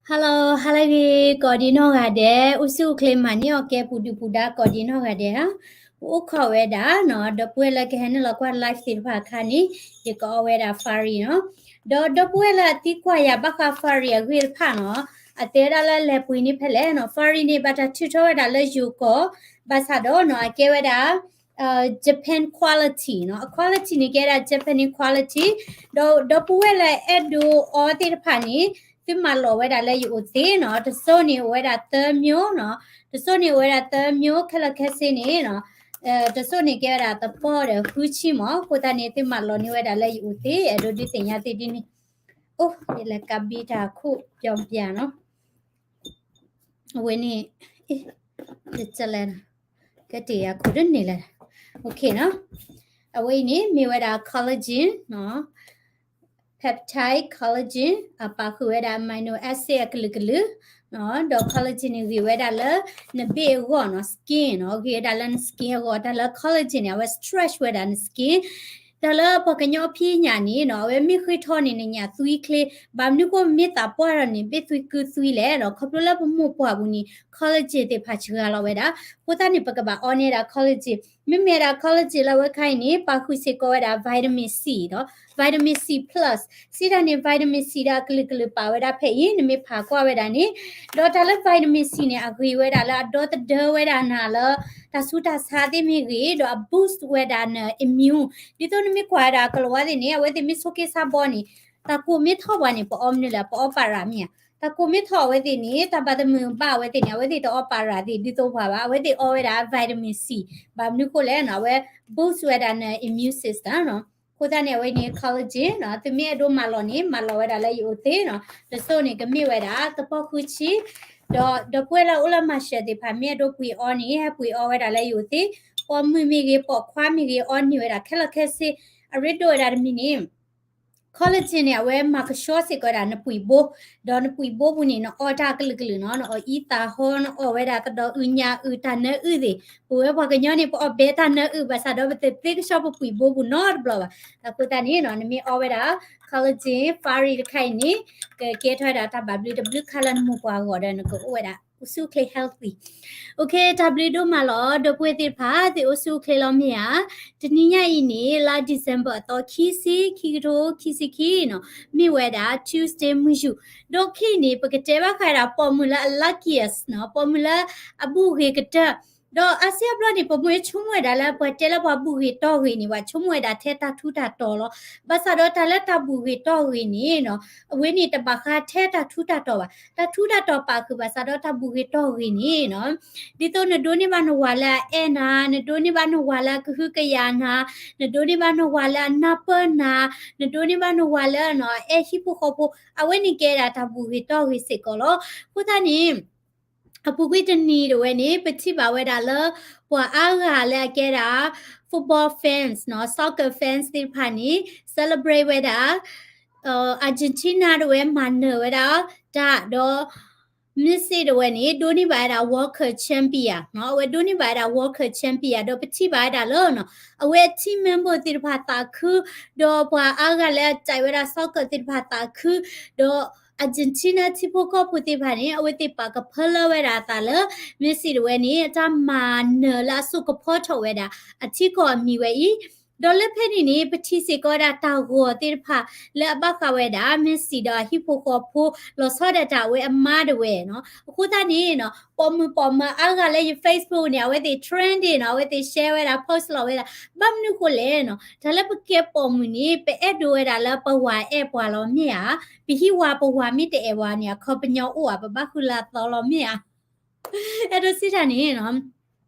Hello, ဟါလၢအဂ့ၤ ကိးဒံနီၢ်ဂၤဒဲး, အိၣ်ဆူၣ်အိၣ်ချ့မၤန့ၢ်အီၣ်ကဲပူၤဒုၣ်ပူၤဒါ ကိးဒံနီၢ်ဂၤဒဲးဧါ. ပအိၣ်ခိးဝဲဒၣ်နီၤ ဒီပုၢ်ဝဲၢ်လၢကဟဲနုာ်လီၤကွၢ် live သ့ၣ်တဖၣ်အခါန့ၣ် ယကအီၣ်ဝဲဒၣ် Furry နီၤ. ဒီးဒီပုၢ်ဝဲၢ်လၢအသံကွၢ်ယၤဘၣ်ဃး Furry အဂ့ၢ်တဖၣ်နီၤ, အတဲဒၣ်လၢလဲၤပှ့ၤန့ၢ်ဖဲလဲၣ်နီၤ, Furry န့ၣ် ဘၣ်တၢ်ထုးထီၣ်ဝဲဒၣ်လၢယိၤကီၢ်, ဘၣ်ဆၣ်ဒီးနီၤ အကဲဝဲဒၣ် Japan quality နီၤ, အ quality န့ၣ်ကဲဒၣ် Japanese quality, ဒီးဒီပုၢ်ဝဲၢ်လၢအဲၣ်ဒိးအီသ့ၣ်တဖၣ်န့ၣ် သုမၤလီၤဝဲဒၣ်လၢယအိၣ်သ့နီၤ, တစိၢ်န့ၣ်အိၣ်ဝဲဒၣ်သၢမျိုးနီၤ, တစိၢ်န့ၣ်အိၣ်ဝဲဒၣ်သၢမျိုး ခဲလၢာ်ခဲဆ့န့ၣ်နီၤ, တစိၢ်န့ၣ်ကဲဝဲဒၣ်သပှၢ်ဒီးဃုဆံမး, အဃိသတးန့ၣ် သုမၤလီၤန့ၢ်ဝဲဒၣ်လၢယအိၣ်သ့, အဲၣ်ဒိးဒုးသ့ၣ်ညါသုဒ်န့ၣ်, အိၣ် ယလဲၤကးဘံတၢ်ခိၣ်ပျီပျီနီၤ. အဝဲန့ၣ် တလဲၣ်, ကဲတ့ၢ်ယၤခိၣ်တန့ၢ်လဲၣ်, အဝဲအံၤန့ၣ် မ့ၢ်ဝဲဒၣ် collagen နီၤ, peptide collagen အပာ်ဃုာ်ဝဲဒၣ် amino acid အကလုာ်ကလုာ်, ဒီး collagen န့ၣ်ဂ့ၤဝဲဒၣ်လၢ နဘ့ၣ်အဂီၢ်နီၤ, skin နီၤ, ဂ့ၤဝဲဒၣ်လၢန skin အဂီၢ်, တၢ်လၢ collagen န့ၣ် အဝဲ stretch ဝဲဒၣ်န skin, တၢ်လၢပှၤကညီဖံးညၣ်န့ၣ်နီၤ, အဝဲမ့ၢ်ဃ့ထီန့ၣ် နညၣ်သွံချ့, ဘၣ်မနုၤဃိမ့ၢ်သးပှၢ်ထီၣ်န့ၣ် ဘ့ၣ်သွံကုသွံလဲၣ်နီၤ, ခီဖျိလၢပမိၢ်ပှၢ်ပူၤန့ၣ် collagen သ့ၣ်တဖၣ်စှၤလီၤဝဲဒၣ်, အဃိသတးန့ၣ် ပကဘၣ်အီန့ၢ်ဒၣ် collagen, မ့မ့ၢ်ဒၣ် collagen လၢအဝဲခါအံၤန့ၣ် ပာ်ဃုာ်စ့ၢ်ကီးဝဲဒၣ် vitamin C ဒီး vitamin C plus, စံးတၢ်န့ၣ် vitamin C ဒီးအကလုာ်ကလုာ်ပာ်ဝဲဒၣ်ဖဲအံၤ, နမ့ၢ်ဖးကွၢ်ဝဲဒၣ်န့ၣ်, ဒီးတၢ်လၢ vitamin C န့ၣ် အဂ့ၤဝဲဒၣ်လၢအဒီသဒၢဝဲဒၣ်နၤလၢ တၢ်ဆူးတၢ်ဆါသ့ၣ်မ့ၢ်ဂ့ၤ, ဒီးအ boost ဝဲဒၣ်န immune, ဒ်သိးနမ့ၢ်ကွၢ်ဝဲဒၣ်ကလီၤဝါသ့ၣ်န့ၣ် အဝဲသ့ၣ်မ့ၢ်ဆိးက့ဆါဘီန့ၣ်, တၢ်ကိၢ်မ့ၢ်ထီၣ်ပှၤန့ၣ် ပအီမနုၤလဲၣ်, ပအီ para မ့ၢ်ဧါ, တၢ်ကိၢ်မ့ၢ်ထီၣ်အဝဲသ့ၣ်န့ၣ် တၢ်ဘၣ်သမုာ်ဘၣ်အဝဲသ့ၣ်န့ၣ် အဝဲသ့ၣ်တအီ para သ့ၣ်ဒ်သိးပှၤဘၣ်, အဝဲသ့ၣ်အီဝဲဒၣ် vitamin C, ဘၣ်မနုၤဃိလဲၣ်နီၤ, အဝဲ boost ဝဲဒၣ်န immune system နီၤ, အဃိသတးန့ၣ် အဝဲန့ၣ် collagen နီၤ, သုမ့ၢ်အဲၣ်ဒိးမၤလီၤန့ၣ် မၤလီၤဝဲဒၣ်လၢယအိၣ်သ့နီၤ, တစိၢ်န့ၣ်ကမ့ၢ်ဝဲဒၣ် သပှၢ်ဃုဆံ, ဒီးဒီပုၢ်ဝဲၢ်လၢအိၣ်လၢမၤရှဲသ့ၣ်တဖၣ် မ့ၢ်အဲၣ်ဒိးပှ့ၤအီန့ၣ် ဟဲပှ့ၤအီဝဲဒၣ်လၢယအိၣ်သ့, ပိာ်မုၣ်မ့ၢ်ဂ့ၤ ပိာ်ခွါမ့ၢ်ဂ့ၤ အီန့ၢ်ဝဲဒၣ်ခဲလၢာ်ခဲဆ့, အရ့ဒိၣ်ဝဲဒၣ်တမံၤန့ၣ် collagen န့ၣ် အဝဲမၤကဆှီစ့ၢ်ကီးဝဲဒၣ်နပှံာ်ဘိ, ဒီးနပှံာ်ဘိပူၤန့ၣ် နအီတၢ်ကလုာ်ကလုာ်နီၤ, နအီၣ်အံသၣ်ဟီ, နအီၣ်ဝဲဒၣ်သဒီးအုးညၣ်အုး တၢ်နၢအုၣ်သ့ၣ်, ပဝဲပှၤကညီန့ၣ် ပအီၣ်ဘဲတၢ်နၢအုၣ် ဘၣ်ဆၣ်ဒီးပတသ့ကဆှီပပှံာ်ဘိပူၤနီတဘျီဘၣ်, အဃိသတးန့ၣ်နီၤ နမ့ၢ်အီဝဲဒၣ် collagen Furry တခါအံၤန့ၣ် ကကဲထီၣ်ဝဲဒၣ်တၢ်ဘၣ်ဘျုးတဘျုးခါလၢနမိၢ်ပှၢ်အဂီၢ်ဒီး နကအိၣ်ဝဲဒၣ်အိၣ်ဆူၣ်အိၣ်ချ့ healthy. တၢ်ဘျုးဒိၣ်မးလီၤ ဒီပုၢ်ဝဲၢ်သ့ၣ်တဖၣ် သုအိၣ်ဆူၣ်အိၣ်ချ့လီၤမ့ၢ်ဧါ. တနံၤညါအံၤန့ၣ် လါ December အသီခံဆံ, ခံကထိခံဆံခံနီၤ, မ့ၢ်ဝဲဒၣ် Tuesday မုၢ်ယူာ်, ဒီးခဲအံၤန့ၣ် ပကတဲဘၣ်ဃးဒၣ်ပိာ်မုၣ်လၢအ luckiest နီၤ, ပိာ်မုၣ်လၢအဘူးဂ့ၤကတၢၢ်, ဒီးအါစုအါဘျီန့ၣ် ပမ့ၢ်ဆိကမိၣ်ဝဲဒၣ်လၢပှၤတဲလၢပှၤဘူးဂ့ၤတီဂ့ၤန့ၣ် ပှၤဆိကမိၣ်ဝဲဒၣ်ထဲတၢ်ထူးတၢ်တီၤလီၤ. ဘၣ်ဆၣ်ဒီးတၢ်လၢတၢ်ဘူးဂ့ၤတီဂ့ၤန့ၣ်နီၤ, အဝဲန့ၣ်တဘၣ်ဃးထဲတၢ်ထူးတၢ်တီၤဘၣ်. တၢ်ထူးတၢ်တီၤပာ်ဃုာ်ဘၣ်ဆၣ်ဒီးတၢ်ဘူးဂ့ၤတီဂ့ၤန့ၣ်နီၤ, ဒ်သိးနဒိးန့ၢ်ဘၣ်နဝၤလၢအအဲၣ်နၤ, နဒိးန့ၢ်ဘၣ်နဝၤလၢအကဟုကယာ်နၤ, နဒိးန့ၢ်ဘၣ်နဝၤလၢအနၢ်ပၢၢ်နၤ, နဒိးန့ၢ်ဘၣ်နဝၤလၢအအဲၣ်ဟံၣ်ဖိဃီဖိ, အဝဲန့ၣ်ကဲဒၣ်တၢ်ဘူးဂ့ၤတီဂ့ၤစ့ၢ်ကီးလီၤ. အဃိသတးန့ၣ် အပူၤကွံာ်တနံၤတဝဲန့ၣ် ပထံၣ်ဘၣ်ဝဲဒၣ်လၢ ပှၤအါဂၤလၢအကဲဒၣ် football fans နီၤ, soccer fans သ့ၣ်တဖၣ်န့ၣ် celebrate ဝဲဒၣ် Argentina တဝဲမၤနၢၤဝဲဒၣ်တၢ်ဒီး Messi တဝဲန့ၣ် ဒိးန့ၢ်ဘၣ်ဝဲဒၣ် World Cup champion နီၤ, အဝဲဒိးန့ၢ်ဘၣ်ဝဲဒၣ် World Cup champion ဒီးပထံၣ်ဘၣ်ဝဲဒၣ်လၢနီၤ, အဝဲအ team member သ့ၣ်တဖၣ်သးခု, ဒီးပှၤအါဂၤလၢအတဲဝဲဒၣ် soccer သ့ၣ်တဖၣ်သးခု, ဒီး Argentina ထံဖိကီၢ်ဖိသ့ၣ်တဖၣ်န့ၣ် အဝဲသ့ၣ်ပာ်ကဖၢလၢဝဲဒၣ်အသးလၢ Messi တဝဲန့ၣ် အတၢ်မၤနၢၤလၢအစိာ်ကဖီထီၣ်ဝဲဒၣ် အထံကီၢ်အမံၤဝဲအံၤ, ဒီးလၢဖဲန့ၣ်န့ၣ် ပထံၣ်စ့ၢ်ကီးဝဲဒၣ်တၢ်ဂီၤသ့ၣ်တဖၣ်လၢအဘၣ်ဃးဝဲဒၣ် Messi ဒီးအဟံၣ်ဖိဃီဖိ လီၤဆီဒၣ်တၢ်အဝဲအမါတဝဲနီၤ. အဃိသတးန့ၣ်နီၤ ပိာ်မုၣ်ပိာ်မၢၤအါဂၤလၢယ Facebook န့ၣ် အဝဲသ့ၣ် trending နီၤ, အဝဲသ့ၣ် share ဝဲဒၣ် post လီၤဝဲဒၣ်. ဘၣ်မနုၤဃိလဲၣ်နီၤ, တၢ်လၢပကဲပိာ်မုၣ်န့ၣ် ပအဲၣ်ဒိးဝဲဒၣ်လၢပဝၤအဲၣ်ပှၤလီၤမ့ၢ်ဧါ, ပဟံၣ်ဝါပဝၤမ့ၢ်တအဲၣ်ဝဲန့ၣ် အခီပညီအိၣ်ဧါ, ပဘၣ်ဃုလၢအသီလီၤမ့ၢ်ဧါ. အဲၣ်ဒိးစံးတၢ်န့ၣ်နီၤ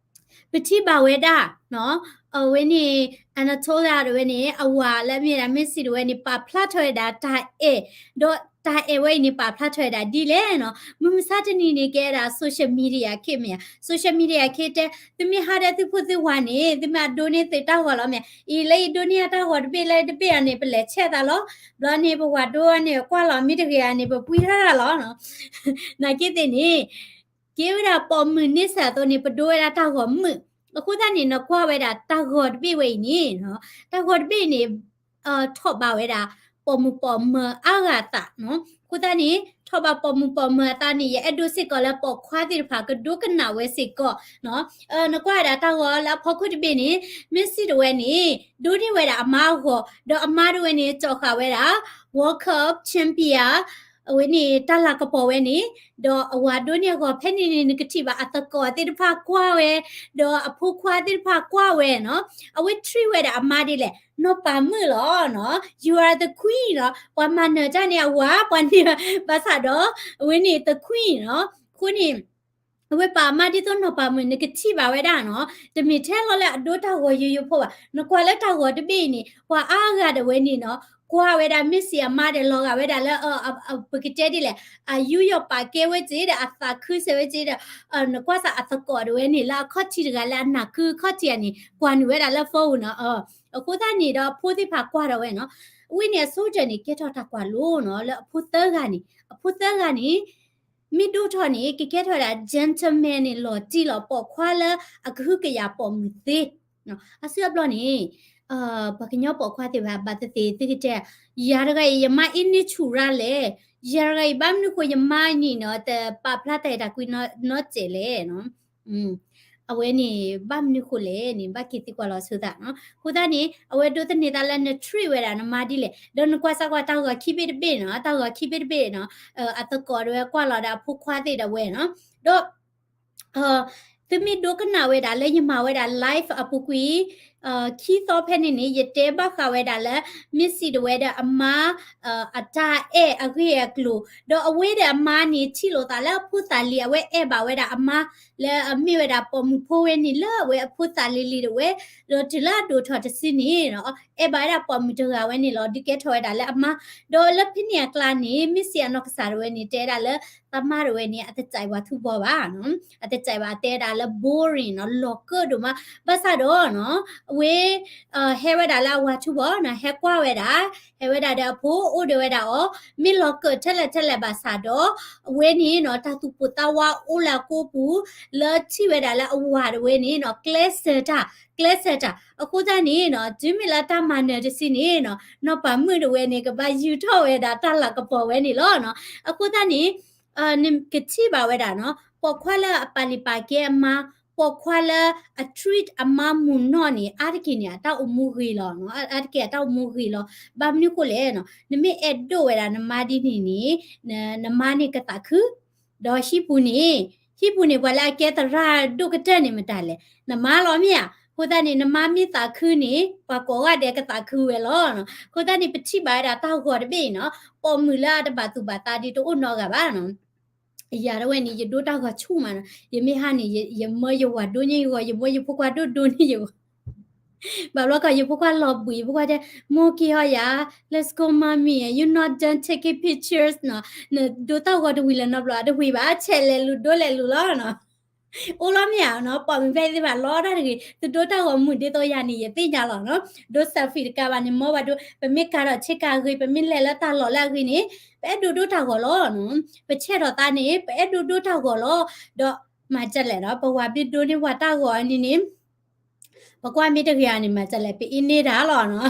ပထံၣ်ဘၣ်ဝဲဒၣ်နီၤ, အဝဲန့ၣ် Anatolia တဝဲန့ၣ် အဝၤလၢအမ့ၢ်ဒၣ် Messi တဝဲန့ၣ် ပာ်ဖျါထီၣ်ဝဲဒၣ်တၢ်အဲၣ်, ဒီးတၢ်အဲၣ်ဝဲအံၤန့ၣ် ပာ်ဖျါထီၣ်ဝဲဒၣ်ဒ်လဲၣ်နီၤ. မုၢ်မဆါတနံၤန့ၣ် ကဲဒၣ် social media ခေတ်မ့ၢ်ဧါ, social media ခေတ်တဲ သုမ့ၢ်ဟးဒီးသုဖိသုဝၤန့ၣ် သုမ့ၢ်အဒိးန့ၢ်သုတၢ်ဂီၤလီၤမ့ၢ်ဧါ, အံၤလၢယဒိးန့ၢ်အတၢ်ဂီၤတဘ့ၣ် လၢတဘ့ၣ်အန့ၣ် ပလဲၤဆဲးသးလီၤ. ဘျီန့ၣ် ပဝၤဒိန့ၣ် ကွၢ်လီၤမ့ၢ်တဂ့ၤဧါန့ၣ် ပပှံထီၣ်တၢ်လီၤနီၤ. နာ်က့သ့ၣ်န့ၣ် ကဲဝဲဒၣ်ပိာ်မုၣ်န့ဆၢၣ်အသိးန့ၣ် ပဒိးဝဲဒၣ်တၢ်ဂီၤမုာ်. အဃိသတးန့ၣ် နကွၢ်ဝဲဒၣ်တၢ်ဂီၤတဘ့ၣ်ဝဲအံၤန့ၣ်, တၢ်ဂီၤတဘ့ၣ်န့ၣ် ထီၣ်ဘးဝဲဒၣ် ပိာ်မုၣ်ပိာ်မၢၤအါဂၤအသးနီၤ. အဃိသတးန့ၣ် ထီၣ်ဘၣ်ပိာ်မုၣ်ပိာ်မၢၤအသးန့ၣ် ယအဲၣ်ဒိးစ့ၢ်ကီးလၢပိာ်ခွါသ့ၣ်တဖၣ်ကဒိကနၣ်ဝဲစ့ၢ်ကီးနီၤ. နကွၢ်ဝဲဒၣ်တၢ်ဂီၤလၢအဖီခိၣ်တဘ့ၣ်န့ၣ် Messi တဝဲန့ၣ် ဒိးန့ၢ်ဝဲဒၣ်အမါအဂီၤ ဒီးအမါတဝဲန့ၣ် ကၠီၣ်ဃာ်ဝဲဒၣ် World Cup champion အဝဲန့ၣ်တၢ်လၤကပီၤဝဲန့ၣ်, ဒီးအဝၤဒိးန့ၢ်အဂီၤဖဲန့ၣ်န့ၣ် နကထံၣ်ဘၣ်အသကိးသ့ၣ်တဖၣ်ကွၢ်ဝဲ, ဒီးအဖိခွါသ့ၣ်တဖၣ်ကွၢ်ဝဲနီၤ. အဝဲ treat ဝဲဒၣ်အမါဒ်လဲၣ်, နီၢ်ပၤမုၣ်လီၤနီၤ, you are the queen နီၤ, ပှၤမၤနၢၤတၢ်န့ၣ် အဝၤ ပှၤန့ၣ် ဘၣ်ဆၣ်ဒီး အဝဲန့ၣ် the queen နီၤ. အဃိန့ၣ် အဝဲပာ်အမါဒ်သိးနီၢ်ပၤမုၣ် နကထံၣ်ဘၣ်ဝဲဒၣ်နီၤ, တမ့ၢ်ထဲလီၤလၢအဒိတၢ်ဂီၤယိယိဖိဘၣ်. နကွၢ်လၢတၢ်ဂီၤတဘ့ၣ်အံၤန့ၣ် ပှၤအါဂၤဒၣ်ဝဲန့ၣ်နီၤ, ကွၢ်ဝဲဒၣ် Messi အမါဒီး လီၤဂာ်ဝဲဒၣ်လၢ ပကတဲဒ်လဲၣ်, အယူးယီၣ်ပာ်ကဲဝဲစ့ၢ်ဒီး အသးခုစဲးဝဲစ့ၢ်ဒီး နကွၢ်စ့ၢ်အသကိးဒၣ်ဝဲန့ၣ် လၢအခီၣ်ထံးတဂၤလၢအနၢ်ကုအခီၣ်ထံးဧါန့ၣ် ကွၢ်နုာ်ဝဲဒၣ်လၢ phone နီၤ. အဃိသတးန့ၣ်ဒီး အဖိသ့ၣ်တဖၣ်ကွၢ်ဒီးဝဲနီၤ. အဝဲန့ၣ်အ soldier န့ၣ် ကဲထီၣ်တၢ်ကွၢ်လိနီၤ လၢအဖိသၢဂၤန့ၣ်, အဖိသၢဂၤန့ၣ် မ့ၢ်ဒိၣ်ထီၣ်န့ၣ် ကကဲထီၣ်ဝဲဒၣ် gentleman န့ၣ် လီၤတံၢ်လီၤ ပိာ်ခွါလၢအကဟုကယာ်ပိာ်မုၣ်သ့. အါစုအါဘျီန့ၣ် ပှၤကညီပိာ်ခွါသ့ၣ်တဖၣ် ဘၣ်သ့ၣ်သ့ၣ် သုကတဲ ယၤတဂၤအံၤ ယမါအ့န့ဆူၣ်ရါလဲၣ်, ယၤတဂၤအံၤ ဘၣ်မနုၤဃိယမါအံၤန့ၣ်နီၤ တပာ်ဖျါတၢ်အဲၣ်တၢ်ကွံနီတစဲးလဲၣ်. အဝဲန့ၣ် ဘၣ်မနုၤဃိလဲၣ်န့ၣ် ဘၣ်က့ၤသံကွၢ်လီၤအဆိသးနီၤ. အဃိသတးန့ၣ် အဝဲဒိးသန့ၤသးလၢန treat ဝဲဒၣ်နမါဒ်လဲၣ်, ဒီးနကွၢ်စ့ၢ်ကီးတၢ်ဂီၤခံဘ့ၣ်တဘ့ၣ်နီၤ, တၢ်ဂီၤခံဘ့ၣ်တဘ့ၣ်နီၤ, အသကိးဒၣ်ဝဲကွၢ်လီၤဒီးအဖိခွါသ့ၣ်ဒၣ်ဝဲနီၤ. ဒီး သုမ့ၢ်ဒိကနၣ်ဝဲဒၣ်လၢယမၤဝဲဒၣ် live အပူၤကွံာ် ခံသီဖဲန့ၣ်န့ၣ် ယတဲဘၣ်ဃးဝဲဒၣ်လၢ Messi တဝဲဒီးအမါ အတၢ်အဲၣ်အဂ့ၢ်အကျိၤ, ဒီးအဝဲဒီးအမါန့ၣ် ထံၣ်လိာ်သးလၢအဖိသၣ်လံၤ အဝဲအဲၣ်ဘၣ်ဝဲဒၣ်အမါ လၢအမ့ၢ်ဝဲဒၣ်ပိာ်မုၣ်ဖိဝဲန့ၣ် လၢအဝဲအဖိသၣ်လံၤလံၤတဝဲ, ဒီးတုၤလၢအဒိၣ်ထီၣ်တစုန့ၣ် အဲၣ်ဘၣ်ဝဲဒၣ်ပိာ်မုၣ်တဂၤဝဲန့ၣ်လီၤ. ဒုးကဲထီၣ်ဝဲဒၣ်လၢအမါ, ဒီးလၢဖဲန့ၣ်အကျါန့ၣ် Messi အနီၢ်ကစၢ်တဝဲန့ၣ် တဲဒၣ်လၢ သးမါတဝဲန့ၣ် အတကြိုက်ဝဲထူဘီဘၣ်နီၤ, အတကြိုက်ဝဲ အတဲဒၣ်လၢ boring နီၤ, လီၤကၢဒိၣ်မး. ဘၣ်ဆၣ်ဒီးနီၤ အဝဲ ဟဲဝဲဒၣ်လၢအဝၤထူဘီနီၤ, ဟဲကွၢ်ဝဲဒၣ်, ဟဲဝဲဒၣ်ဒီးအဖိအိၣ်ဒီးဝဲဒၣ်အီၤ, မ့ၢ်လီၤကၢထဲလဲၣ်ထဲလဲၣ်ဘၣ်ဆၣ်ဒီး အဝဲန့ၣ်နီၤ တၢ်သူၣ်ပိၢ်သးဝးအိၣ်လၢအကိာ်ပူၤ လၢထံၣ်ဝဲဒၣ်လၢအဝၤတဝဲန့ၣ်နီၤ ကျဲးစၢးတၢ်, ကျဲးစၢးတၢ်. အဃိသတးန့ၣ်နီၤ တုၤမ့ၢ်လၢတၢ်မၤနၢၤတစုန့ၣ်နီၤ နီၢ်ပၤမုၣ်တဝဲန့ၣ် ကဘၣ်ယူာ်ထီၣ်ဝဲဒၣ်တၢ်လၤကပီၤဝဲန့ၣ်လီၤနီၤ. အဃိသတးန့ၣ် နကထံၣ်ဘၣ်ဝဲဒၣ်နီၤ ပိာ်ခွါလၢအပာ်လုၢ်ပာ်ကဲအမါ, ပိာ်ခွါလၢအ treat အမါမုာ်နီၢ်န့ၣ် အါတက့ၢ်န့ၣ် အတၢ်အိၣ်မူဂ့ၤလီၤနီၤ, အါတက့ၢ်အတၢ်အိၣ်မူဂ့ၤလီၤ. ဘၣ်မနုၤဃိလဲၣ်နီၤ, နမ့ၢ်အဲၣ်ဒိးဝဲဒၣ်နမါဒ်န့ၣ်န့ၣ် နမါန့ၣ်ကသးခု, ဒီးဟံၣ်ပူၤန့ၣ်, ဟံၣ်ပူၤန့ၣ် ပှၤလၢအကဲသရၣ်ဒိၣ်ကတၢၢ်န့ၣ်မတၤလဲၣ်, နမါလီၤမ့ၢ်ဧါ. အဃိသတးန့ၣ် နမါမ့ၢ်သးခုန့ၣ် ပှၤကိးဂၤဒဲးကသးခုဝဲလီၤနီၤ. အဃိသတးန့ၣ် ပထံၣ်ဘၣ်ဝဲဒၣ်တၢ်ဂီၤတဘ့ၣ်အံၤနီၤ ပိာ်မုၣ်လၢအတဘၣ်သူၣ်ဘၣ်သးဒ်တအိၣ်နီတဂၤဘၣ်နီၤ. ယၤတဝဲန့ၣ် ယဒိတၢ်ဂီၤဆူၣ်မးနီၤ, ယမ့ၢ်ဟါန့ၣ် ယမၢယဝၤဒိန့ၢ်ယဂီၤ, ယမၢယဖိခွါဒိဒိန့ၢ်ယဂီၤ. ဘၣ်ဘျီကီး ယဖိခွါလီၤဘှံး, ယဖိခွါတဲ မိၢ်က့ၤဟီယၤ, Let's go, mommy, you not done taking pictures နီၤ. နဒိတၢ်ဂီၤတဝံၤလၢၤနီတဘျီ, တဝံၤဘၣ်, ဆဲးလဲၤလူၤဒိလဲၤလူၤလီၤနီၤ. အိၣ်လီၤမ့ၢ်ဧါနီၤ, ပိာ်မုၣ်ဖဲသ့ၣ်တဖၣ်လီတၢ်တဂ့ၤ, သုဒိတၢ်ဂီၤမုာ်ဒ်သိးယၤန့ၣ် ယသ့ၣ်ညါလီၤနီၤ. ဒိ selfie တကးဘၣ်န့ၣ် မၢဘၣ်ဒိ, ပမ့ၢ်ကၤထီၣ်ဆ့ကၤအဂ့ၤ, ပမ့ၢ်လဲၤလၢတၢ်လီၢ်လၢအဂ့ၤန့ၣ် ပအဲၣ်ဒိးဒိတၢ်ဂီၤလီၤနီၤ. ပဆဲးထီၣ်သးန့ၣ် ပအဲၣ်ဒိးဒိတၢ်ဂီၤလီၤ. ဒီးမၤဒ်လဲၣ်နီၤ, ပဝၤမ့ၢ်ဒိန့ၢ်ပှၤတၢ်ဂီၤန့ၣ်န့ၣ် ပကွၢ်မ့ၢ်တဂ့ၤဧါန့ၣ် မၤဒ်လဲၣ်, ပအ့န့ၢ်တၢ်လီၤနီၤ.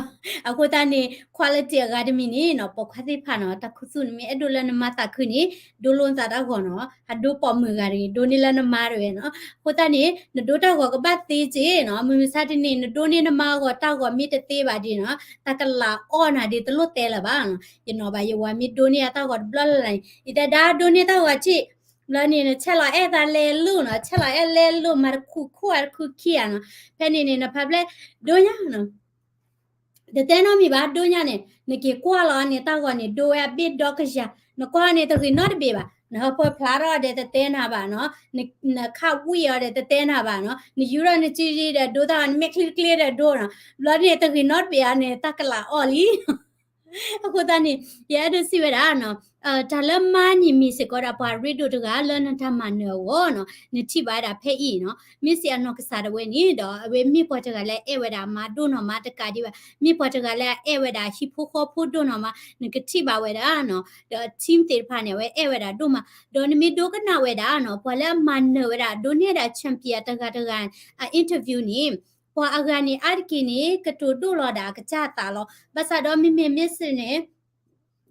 အဃိသတးန့ၣ် quality အဂၤတမံၤန့ၣ်နီၤ, ပိာ်ခွါသ့ၣ်တဖၣ်နီၤ, တၢ်ခူသူၣ်န့ၣ် မ့ၢ်အဲၣ်ဒိးလၢနမါသးခုန့ၣ် ဒိလိာ်နသးတၢ်ဂီၤနီၤ. ဟးဒိပိာ်မုၣ်ဂၤတဂ့ၤ, ဒိန့ၢ်လၢနမါတဝဲနီၤ. အဃိသတးန့ၣ် နဒိတၢ်ဂီၤကဘၣ်သ့စ့ၢ်နီၤ. မုၢ်မဆါတနံၤ နဒိန့ၢ်နမါအဂီၤတၢ်ဂီၤမ့ၢ်တသ့ဘၣ်ဒ်နီၤ, တၢ်ကလးအီၣ်နၤဒ်တလိၣ်တဲလၢၤဘၣ်နီၤ. ယနီၤဘၣ် ယဝၤမ့ၢ်ဒိန့ၢ်အတၢ်ဂီၤတဘျီလၢ်လၢ်န့ၣ်, ယတဲဒၣ်ဒိန့ၢ်တၢ်ဂီၤဆံး ဘျီန့ၣ် နဆဲးလီၤအဲၣ်သးလဲၤလိၤနီၤ, ဆဲးလီၤအဲၣ်လဲၤလိၤ မၤတခူခိၣ်ဧါတခူခံဧါနီၤ. ဖဲန့ၣ်န့ၣ် နဖါဖျဲၣ် ဒိညါနီၤ, တတဲနီတမံၤဘၣ်, ဒိညါန့ၣ် နက့ၤကွၢ်လီၤန့ၣ် တၢ်ဂီၤန့ၣ် ဒိဝဲအဘ့ၣ်ဒီကယၤ, နကွၢ်န့ၣ် တဂ့ၤနီတဘ့ၣ်ဘၣ်, နဟၢဖၢဖျါထီၣ်ဒီးတတဲနၤဘၣ်နီၤ, နခးဝံၣ်အီၤဒီး တတဲနၤဘၣ်နီၤ, နယူၤထီၣ်နစုဒီး ဒိတၢ်ဂီၤ, နမ့ၢ်ချ့တချ့ဒီး ဒိနီၤ, ဘျီန့ၣ် တဂ့ၤနီတဘ့ၣ်ဧါန့ၣ် တၢ်ကလးအီၣ်လံ. အဃိသတးန့ၣ် ယအဲၣ်ဒိးစံးဝဲဒၣ်နီၤ, တၢ်လၢမါန့ၣ်မ့ၢ်စ့ၢ်ကီးဒၣ်ပှၤရ့ဒိၣ်တဂၤလၢနတၢ်မၤနၢၤအဂီၢ်နီၤ, နထံၣ်ဘၣ်ဝဲဒၣ်ဖဲအံၤနီၤ, မ့ၢ်စ့ၢ်အနီၢ်ကစၢ်ဒၣ်ဝဲန့ၣ်ဒီး အဝဲမ့ၢ်ပှၤတဂၤလၢအအဲၣ်ဝဲဒၣ်အမါဒိၣ်နီၢ်မးတကးဒံးဘၣ်, မ့ၢ်ပှၤတဂၤလၢအအဲၣ်ဝဲဒၣ်ဟံၣ်ဖိဃီဖိဒိၣ်နီၢ်မး, နကထံၣ်ဘၣ်ဝဲဒၣ်နီၤ, ဒီး team သ့ၣ်တဖၣ်န့ၣ် အဝဲအဲၣ်ဝဲဒၣ်ဒိၣ်မး, ဒီးနမ့ၢ်ဒိကနၣ်ဝဲဒၣ်နီၤ, ပှၤလၢအမၤနၢၤဝဲဒၣ် ဒိးန့ၢ်ဒၣ် champion တဂၤတဂၤ အ interview န့ၣ် ပှၤအဂၤန့ၣ် အါတက့ၢ်န့ၣ် ကတိၤဒိၣ်လီၤဒၣ်အကစၢ်အသးလီၤ. ဘၣ်ဆၣ်ဒီးမ့မ့ၢ် Messi န့ၣ်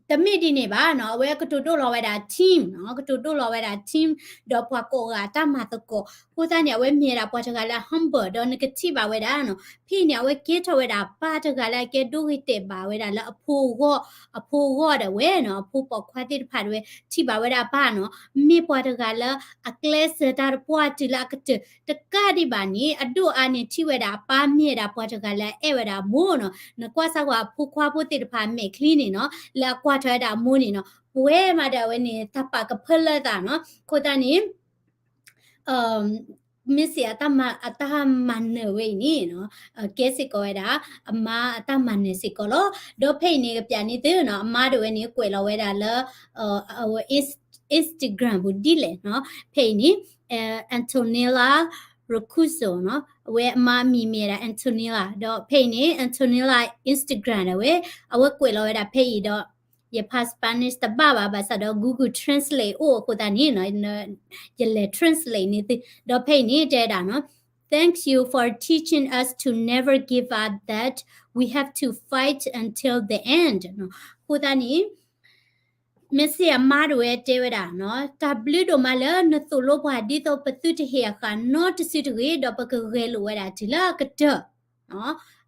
တမ့ၢ်ဒ်န့ၣ်ဘၣ်နီၤ, အဝဲကတိၤဒိၣ်လီၤဝဲဒၣ် team နီၤ, ကတိၤဒိၣ်လီၤဝဲဒၣ် team ဒီးပှၤကိးဂၤအတၢ်မၤသကိး. အဃိသတးန့ၣ် အဝဲမ့ၢ်ဝဲဒၣ်ပှၤတဂၤလၢ humble ဒီးနကထံၣ်ဘၣ်ဝဲဒၣ်နီၤ, ဖဲအံၤန့ၣ် အဝဲကဲထီၣ်ဝဲဒၣ်ပၢ်တဂၤလၢအကဲဒိဂ့ၤတဲာ်ဘၣ်ဝဲဒၣ်လၢအဖိအဂီၢ်, အဖိအဂီၢ်ဒၣ်ဝဲနီၤ, အဖိပိာ်ခွါသ့ၣ်တဖၣ်ဒၣ်ဝဲ ထံၣ်ဘၣ်ဝဲဒၣ်အပၢ်နီၤ, မ့ၢ်ပှၤတဂၤလၢအကျဲးစၢးတၢ်တပှၢ်တုၤလၢအကတၢၢ် တကးဒံးဘၣ်န့ၣ် အဒိၣ်အါန့ၣ်ထံၣ်ဝဲဒၣ်အပၢ်မ့ၢ်ဝဲဒၣ်ပှၤတဂၤလၢအအဲၣ်ဝဲဒၣ်အမိၢ်နီၤ. နကွၢ်စၢ်ကွၢ်အဖိခွါဖိသ့ၣ်တဖၣ်အမဲာ်ချံန့ၣ်နီၤ, လၢအကွၢ်ထွဲဝဲဒၣ်အမိၢ်န့ၣ်နီၤ, ပဝဲမးဒီးအဝဲန့ၣ် တၢ်ပာ်ကဖၢလၢသးနီၤ. အဃိသတးန့ၣ် မ့ၢ်စ့ၢ်အတၢ်မၤနၢၤဝဲအံၤန့ၣ်နီၤ, ကဲစ့ၢ်ကီးဝဲဒၣ် အမါအတၢ်မၤနၢၤစ့ၢ်ကီးလီၤ. ဒီးဖဲအံၤန့ၣ် ကပျးန့ၢ်သုနီၤ, အမါဒၣ်ဝဲန့ၣ် ကွဲးလီၤဝဲဒၣ်လၢ အဝဲ Instagram ပူၤဒ်လဲၣ်နီၤ. ဖဲအံၤန့ၣ် Antonella Roccuzzo နီၤ, အဝဲအမါအမံၤမ့ၢ်ဝဲဒၣ် Antonella ဒီးဖဲအံၤန့ၣ် Antonella Instagram ဒၣ်ဝဲ အဝဲကွဲးလီၤဝဲဒၣ်ဖဲအံၤဒီး ယဖး Spanish တဘၣ်ဘၣ်, ဘၣ်ဆၣ်ဒီး Google Translate အိၣ်အဃိသတးန့ၣ်နီၤ, ယလဲၤ translate န့ၢ်သု, ဒီးဖဲအံၤန့ၣ် တဲဝဲဒၣ်နီၤ, Thank you for teaching us to never give up, that we have to fight until the end နီၤ. အဃိသတးန့ၣ် မ့ၢ်စ့ၢ်အမါဒၣ်ဝဲတဲဝဲဒၣ်နီၤ, တၢ်ဘျုးဒိၣ်မးလၢနသိၣ်လိပှၤ ဒ်သိးပသုတဟ့ၣ်အဃၣ်နီတစုတဂ့ၤ, ဒီးပကဂဲၤလိာ်ဝဲဒၣ်တုၤလၢအကတၢၢ်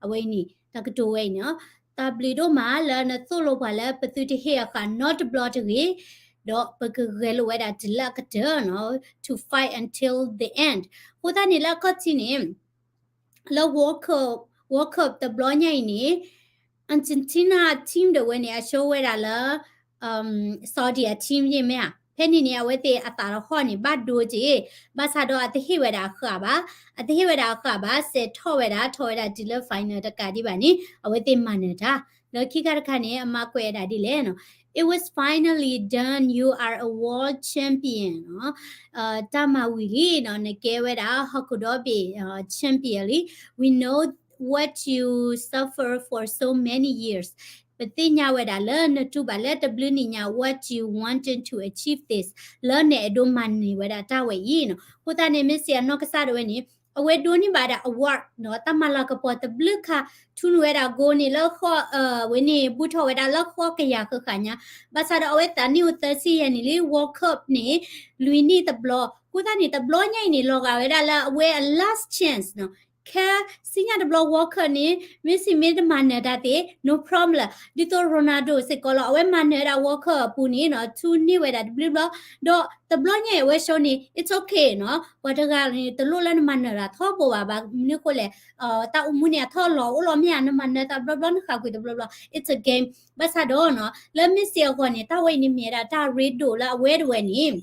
အဝဲအံၤန့ၣ် တၢ်ကတိၤဝဲအံၤန့ၣ်, တၢ်ဘျုးဒိၣ်မးလၢနသိၣ်လိပှၤလၢပသုတဟ့ၣ်အဃၣ်နီတဘျီတဂ့ၤ, ဒီးပကဂဲၤလိာ်ဝဲဒၣ်တုၤလၢအကတၢၢ်နီၤ, to fight until the end. အဃိသတးန့ၣ်လၢအခီၣ်ထံးန့ၣ် လၢ World Cup, World Cup တဘျီညါအံၤန့ၣ် Argentina team ဒၣ်ဝဲန့ၣ် အရှုံးဝဲဒၣ်လၢ Saudi team ယ့ၢ်မ့ၢ်ဧါ. ဖဲန့ၣ်န့ၣ် အဝဲသ့ၣ်အသးတဟီၣ်န့ၣ် ဘၣ်ဒိက့ၤ, ဘၣ်ဆၣ်ဒီးအတဟ့ၣ်ဝဲဒၣ်အဃၣ်ဘၣ်, အတဟ့ၣ်ဝဲဒၣ်အဃၣ်ဘၣ်, စဲးထီၣ်ဝဲဒၣ်, ထီၣ်ဝဲဒၣ်တုၤလၢ final တကးဒံးဘၣ်န့ၣ် အဝဲသ့ၣ်မၤနၢၤတၢ်. လၢခံခါတခါန့ၣ် အမါကွဲးဝဲဒၣ်ဒ်လဲၣ်နီၤ, It was finally done, you are a world champion နီၤ. တၢ်မၤဝံၤလံနီၤ, နကဲဝဲဒၣ် ဟီၣ်ခိၣ်ဒီဘ့ၣ် champion လံ. We know what you suffer for so many years. ပသ့ၣ်ညါဝဲဒၣ်လၢနတူၢ်ဘၣ်လၢတဘျုးနံၣ်ညါ what you wanted to achieve this, လၢနအဲၣ်ဒိးမၤနၢၤဝဲဒၣ်တၢ်ဝဲအံၤနီၤ. အဃိသတးန့ၣ် မ့ၢ်စ့ၢ်အနီၢ်ကစၢ်ဒၣ်ဝဲန့ၣ် အဝဲဒိးန့ၢ်ဘၣ်ဒၣ် award နီၤ, တၢ်မၤလၤကပီၤတဘျုးခါ, ထူန့ၢ်ဝဲဒၣ် goal န့ၣ်လၢဃီ, ဝဲန့ၣ် ဘူးထီၣ်ဝဲဒၣ်လၢဃီကယၤဃၣ်ဃၣ်ညါ, ဘၣ်ဆၣ်ဒီးအဝဲသးနံၣ်အိၣ်သၢဆံယဲၢ်နံၣ်လံ World Cup န့ၣ် လွံၢ်နံၣ်တဘျီ. အဃိသတးန့ၣ် တဘျီညါအံၤန့ၣ် လီၤဂာ်ဝဲဒၣ်လၢအဝဲအ last chance နီၤ. ခဲစံညါတဘျီ World Cup န့ၣ် မ့ၢ်စ့ၢ်မ့ၢ်တမၤနၢၤတၢ်သ့ၣ် no problem. ဒ်သိး Ronaldo စ့ၢ်ကီးလီၤ, အဝဲမၤနၢၤဝဲဒၣ် World Cup အပူၤန့ၣ်နီၤ, ထူန့ၢ်ဝဲဒၣ်တဘျုးဘျီ, ဒီးတဘျီညါအံၤအဝဲရှုံးန့ၣ် it's okay နီၤ. ပှၤတဂၤန့ၣ် တလိၣ်လၢနမၤနၢၤတၢ်ထီဘိဘၣ်, ဘၣ်မနုၤဃိလဲၣ်, တၢ်အိၣ်မူန့ၣ် အထီၣ်လီၤအိၣ်လီၤမ့ၢ်ဧါ, နမၤနၢၤတၢ်ဘျီဘျီ နဃၣ်ကွံာ်တဘျီဘျီ it's a game. ဘၣ်ဆၣ်ဒီးနီၤ လၢမ့ၢ်စ့ၢ်အဂီၢ်န့ၣ် တၢ်ဝဲအံၤန့ၣ်မ့ၢ်ဝဲဒၣ်တၢ်ရ့ဒိၣ်လၢအဝဲတဝဲန့ၣ်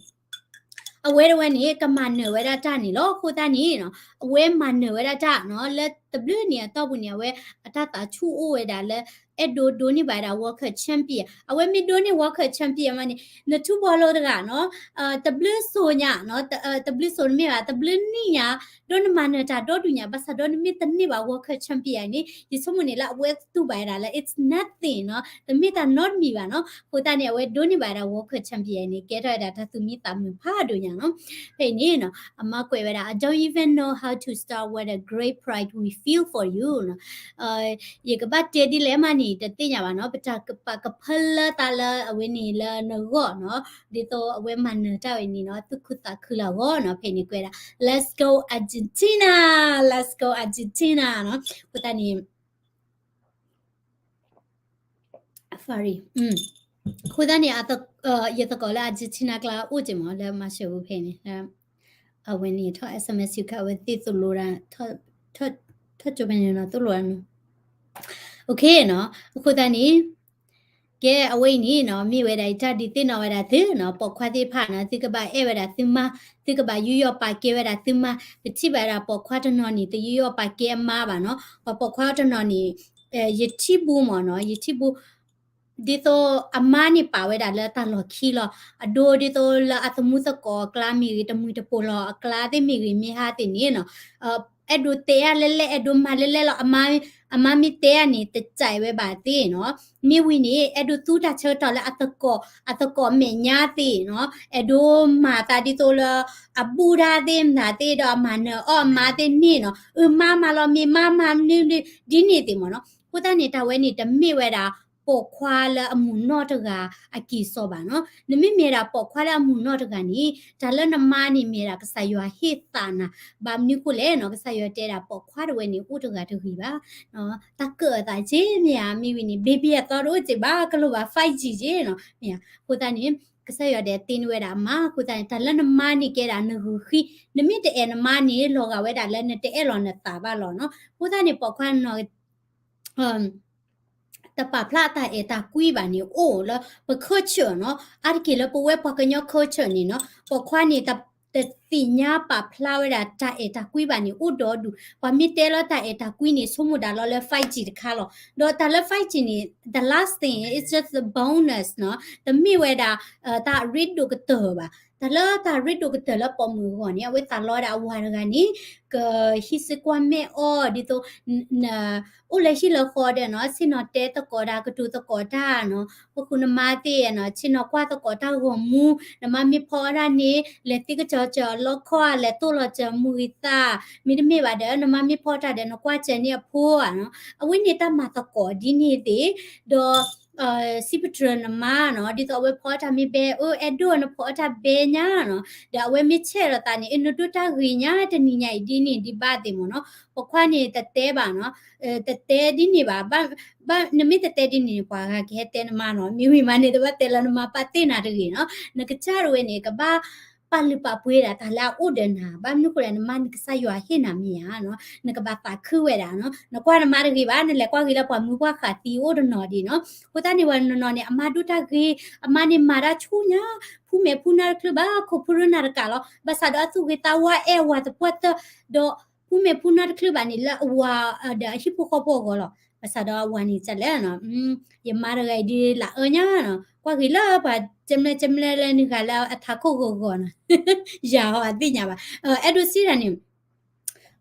အဝဲတဝဲန့ၣ် ကမၤနၢၤဝဲဒၣ်တၢ်န့ၣ်လီၤ. အဃိသတးန့ၣ်နီၤ အဝဲမၤနၢၤဝဲဒၣ်တၢ်နီၤ လၢတဘျုးနံၣ်အတီၢ်ပူၤန့ၣ် အဝဲအတၢ်သးဆူၣ်အိၣ်ဝဲဒၣ်လၢ အဲၣ်ဒိးဒိးန့ၢ်ဘၣ်ဝဲဒၣ် World Cup champion. အဝဲမ့ၢ်ဒိးန့ၢ် World Cup champion မးန့ၣ် နထူဘီလိတဂၤနီၤ, တဘျုးစိၤညါနီၤ, တဘျုးစိၤတမ့ၢ်ဘၣ် တဘျုးနံၣ်ညါ, ဒီးနမၤနၢၤတၢ်ဒီဒူၣ်ညါ ဘၣ်ဆၣ်ဒီးနမ့ၢ်တန့ၢ်ဘၣ် World Cup champion န့ၣ် ယဆိကမိၣ်န့ၣ်လၢအဝဲတူၢ်ဘၣ်ဝဲဒၣ်လၢ it's nothing နီၤ, တမ့ၢ်တၢ်နီတမံၤဘၣ်နီၤ. အဃိသတးန့ၣ် အဝဲဒိးန့ၢ်ဘၣ်ဝဲဒၣ် World Cup champion န့ၣ် ကဲထီၣ်ဝဲဒၣ်တၢ်သူၣ်မံသးမုာ်ဖးဒိၣ်ညါနီၤ. ဖဲအံၤန့ၣ်နီၤ အမါကွဲးဝဲဒၣ် I don't even know how to start, what a great pride we feel for you နီၤ. ယကဘၣ်တဲဒ်လဲၣ်မးန့ၣ် တသ့ၣ်ညါဘၣ်နီၤ, ပတၢ်ပာ်ကဖၢလၢသးလၢအဝဲန့ၣ်လၢနဂီၢ်နီၤ, ဒ်သိးအဝဲမၤနၢၤတၢ်ဝဲန့ၣ်နီၤ သူၣ်ခုသးခုလၢအဂီၢ်နီၤ. ဖဲအံၤန့ၣ်ကွဲးဒၣ် Let's go Argentina, Let's go Argentina နီၤ. အဃိသတးန့ၣ် sorry, အဃိသတးန့ၣ် ယသကိးလၢ Argentina ကျါအိၣ်က့ၤမး လၢမၤစၢၤဝဲဖဲန့ၣ် အဝဲန့ၣ်ထီၣ် S M S ယူၤခါ အဝဲသ့ၣ်သိၣ်လိတၢ်, ထီၣ်ကၠိဖဲန့ၣ်နီၤ သိၣ်လိတၢ်နီၤ. OK နီၤ, အဃိသတးန့ၣ် ကဲအဝဲအံၤန့ၣ်နီၤ မ့ၢ်ဝဲဒၣ်ယတၢ်ဒုးသ့ၣ်နီၣ်ဝဲဒၣ်သုနီၤ, ပိာ်ခွါသ့ၣ်တဖၣ်နီၤ သုကဘၣ်အဲၣ်ဝဲဒၣ်သုမါ, သုကဘၣ်ယူးယီၣ်ပာ်ကဲဝဲဒၣ်သုမါ, ပထံၣ်ဘၣ်ဝဲဒၣ်ပိာ်ခွါတနီၤန့ၣ် တယူးယီၣ်ပာ်ကဲအမါဘၣ်နီၤ, ပှၤပိာ်ခွါတနီၤန့ၣ် ယထံၣ်ဘူးမးနီၤ, ယထံၣ်ဘူး ဒ်သိးအမါန့ၣ်ပာ်ဝဲဒၣ်လၢတၢ်လီၢ်ခံလီၤ. အဒိဒ်သိးလၢအသမူသကိးအကျါမ့ၢ်ဂ့ၤ, တမှံၤတပိာ်လီၤအကျါသ့ၣ်မ့ၢ်ဂ့ၤ, မ့ၢ်ဟါသ့ၣ်န့ၣ်နီၤ, အဲၣ်ဒိးတဲအါလဲၣ်လဲၣ်, အဲၣ်ဒိးမၤလဲၣ်လဲၣ်လီၤ. အမါမ့ၢ်တဲအါန့ၣ် တစဲးဝဲဘၣ်သ့ၣ်နီၤ. မ့ၢ်ဝံၤန့ၣ် အဲၣ်ဒိးသူတၢ်ဆၢကတီၢ်လၢအသကိး, အသကိးမဲာ်ညါသ့ၣ်နီၤ, အဲၣ်ဒိးမၤသးဒ်သိးလၢ အဘူးတၢ်သ့ၣ်မတၤသ့ၣ်ဒီး အမၤနၢၤအီၣ်အမါသ့ၣ်န့ၣ်နီၤ. အမါမၤလီၤမ့ၢ်မါမၤမနုၤဒ်န့ၣ်သ့ၣ်မးနီၤ. အဃိသတးန့ၣ် တၢ်ဝဲန့ၣ် တမ့ၢ်ဝဲဒၣ် ပိာ်ခွါလၢအမုာ်နီၢ်တဂၤအက့ၤစိာ်ဘၣ်နီၤ. နမ့မ့ၢ်ဒၣ်ပိာ်ခွါလၢအမုာ်နီၢ်တဂၤန့ၣ် တၢ်လၢနမါန့ၣ်မ့ၢ်ဒၣ်ကစၢ်ယွၤဟ့ၣ်သးနၤ, ဘၣ်မနုၤဃိလဲၣ်နီၤ, ကစၢ်ယွၤတဲဒၣ်ပိာ်ခွါတဝဲန့ၣ် အိၣ်တဂၤတဂ့ၤဘၣ် တၢ်ကၢၣ်အသးက့မ့ၢ်ဧါ, မ့ၢ်ဝံၤန့ၣ် baby အသီတအိၣ်က့ဘၣ်, ကလိၣ်ဘၣ် five G က့နီၤ, မ့ၢ်ဧါ. အဃိသတးန့ၣ် ကစၢ်ယွၤဒဲးသ့န့ၢ်ဝဲဒၣ်အမါ, အဃိသတးန့ၣ် တၢ်လၢနမါန့ၣ်ကဲဒၣ်နဂုာ်ဃံ, နမ့ၢ်တအဲၣ်နမါန့ၣ် လီၤဂာ်ဝဲဒၣ်လၢနတအဲၣ်လီၤနသးဘၣ်လီၤနီၤ. အဃိသတးန့ၣ် ပိာ်ခွါနီၤ တပာ်ဖျါတၢ်အဲၣ်တၢ်ကွံဘၣ်န့ၣ် အိၣ်လၢပ culture နီၤ, အါတက့ၢ်လၢပဝဲပှၤကညီ culture န့ၣ်နီၤ, ပိာ်ခွါန့ၣ် တသ့ၣ်ညါပာ်ဖျါဝဲဒၣ်တၢ်အဲၣ်တၢ်ကွံဘၣ်န့ၣ် အိၣ်ဒီဒူၣ်, ပှၤမ့ၢ်တဲလီၤတၢ်အဲၣ်တၢ်ကွံန့ၣ် ဆိကမိၣ်ဒၣ်လီၤလၢ five G တခါလီၤ. ဒီးတၢ်လၢ five G န့ၣ် the last thing, it's just a bonus နီၤ, တမ့ၢ်ဝဲဒၣ် တၢ်အရ့ဒိၣ်ကတၢၢ်ဘၣ်. တၢ်လၢတၢ်ရ့ဒိၣ်ကတၢၢ်လၢပိာ်မုၣ်အဂီၢ်န့ၣ် အဝဲသးလီဝဲဒၣ်အဝၤတဂၤန့ၣ် ကဟံးစုကွၢ်မဲာ်အီၤ ဒ်သိး အိၣ်လၢဟံၣ်လၢဃီဒီးနီၤ, ဆ့ၣ်နီၤတဲသကိးတၢ် ကတိၤသကိးတၢ်နီၤ, ပဃုနမါသ့ၣ်နီၤ, ဆ့ၣ်နီၤကွၢ်သကိးတၢ်ဂီၤမူ, နမါမ့ၢ်ဖီအီၣ်တၢ်န့ၣ် လဲၤသံကစီၤစၢၤအလီခီ, လဲၤသိၣ်လီၤစၢၤမူဂံၤသၣ်, မ့တမ့ၢ်ဘၣ်ဒီး နမါမ့ၢ်ဖီအီၣ်တၢ်ဒီး နကွၢ်စၢၤန့ၢ်အဖိဧါနီၤ, အဝဲန့ၣ်တၢ်မၤသကိးဒ်န့ၣ်သ့ၣ်, ဒီး စံးပတြၢၤနမါနီၤ, ဒ်သိးအဝဲဖီအီၣ်တၢ်မ့ၢ်ဘဲ, အၢ အဲၣ်ဒိး နဖီအီၣ်တၢ်ဘဲညါနီၤ, ဒီးအဝဲမ့ၢ်ဆဲးလီၤသးန့ၣ် အၢ နဒိၣ်တၢ်ဂ့ၤညါ တနံၤညါအံၤဒ်န့ၣ်ဒ်ဘၣ်သ့ၣ်မ့ၢ်နီၤ. ပိာ်ခွါန့ၣ်တတဲဘၣ်နီၤ, တတဲဒ်န့ၣ်ဘၣ်, ဘၣ် နမ့ၢ်တတဲဒ်န့ၣ်န့ၣ် ပှၤဂၤကဟဲတဲနမါနီၤ, မ့ၢ်ဝံၤမးန့ၣ် တဘၣ်တဲလၢနမါပာ်သ့ၣ်နၤတဂ့ၤနီၤ. နကစၢ်တဝဲန့ၣ် ကဘၣ်ပာ်လုၢ်ပာ်ပှ့ၤဒၣ်တၢ်လၢအအိၣ်ဒီးနၤ, ဘၣ်မနုၤဃိလဲၣ် နမါန့ၣ်ကစၢ်ယွၤဟ့ၣ်နၤမ့ၢ်ဧါနီၤ, နကဘၣ်သးခုဝဲဒၣ်နီၤ. နကွၢ်နမါတဂ့ၤဘၣ်, နလဲၤကွၢ်ဂ့ၤလၢပှၤမုၢ်ပှၢ်ဃာ်သံအိၣ်တနီၤဒံးနီၤ. အဃိသတးန့ၣ် ပှၤနီၤနီၤန့ၣ် အမါဒိၣ်တၢ်ဂ့ၤ, အမါန့ၣ်မၤတၢ်ဆူညါ, ဖူမဲာ်ဖူနၢ်တချုးဘၣ်, ခိၣ်ဖူရၢနၤတကးလီၤ, ဘၣ်ဆၣ်ဒီးအသူၣ်ဂ့ၤသးဝါအဲၣ်အဝၤသပှၢ်တၢၢ်, ဒီးဖူမဲာ်ဖူနၢ်တချုးဘၣ်န့ၣ် လၢအဝၤဒီးအဟံၣ်ဖိဃီဖိအဂီၢ်လီၤ. ဘၣ်ဆၣ်ဒီးအဝၤန့ၣ်ကလဲၣ်နီၤ, ယမါတဂၤအံၤဒ်လၢအၢညါနီၤ, ကွၢ်ဂ့ၤလၢပှၤကမျၢၢ်ကမျၢၢ်လၢနဂၤလၢအထးခိၣ်ဂီၤဂီၤနီၤ, ယၤဟီအသ့ၣ်ညါဘၣ်. အဲၣ်ဒိးစံးတၢ်န့ၣ်